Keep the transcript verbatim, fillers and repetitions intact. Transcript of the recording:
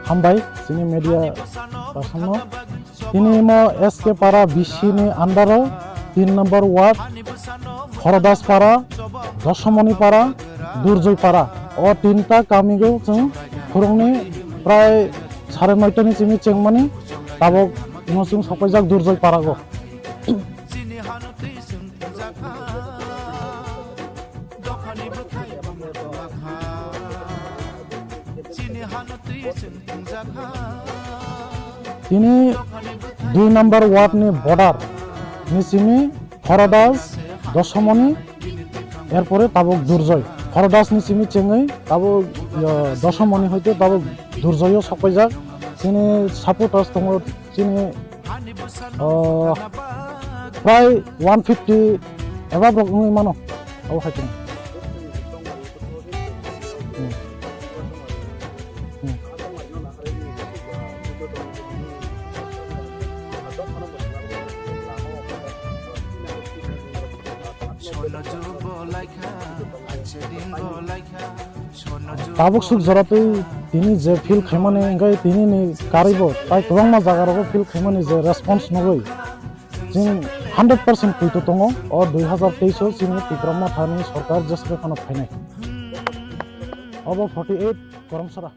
Hambai chini media person no. Tini mo S K Para B C ni under o tin number ward, Horodas Para, Dosomoni Para, Durjoi Para. O tinta kami go chwng phurungni prai sare noita ni simi chengmani tabok ino chwng sokpaijak Durjoi Para go. Tini dui number ward ni border ni simi Horodas, Dosomoni, erpore tabok Durjoi. Horodas ni simi chengwi tabok, uh, Dosomoni hoite tabok Durjoi o sokpaijak. Tini supporters tongo. Chini, oh, prai one fifty above rok wngwi mano. Abo hai chini. Hmm. Hmm. Tabuk suk jora twi tini je feel khaimani, hingke tini ni karwi bo tai kwbangma jaga rogo feel khaimani je response nugwi chwng hundred percent poito tongo. O dui hazar teis o chini Tipra Motha ni sorkar jesle phano phainai. Obo forty eight Koromsora.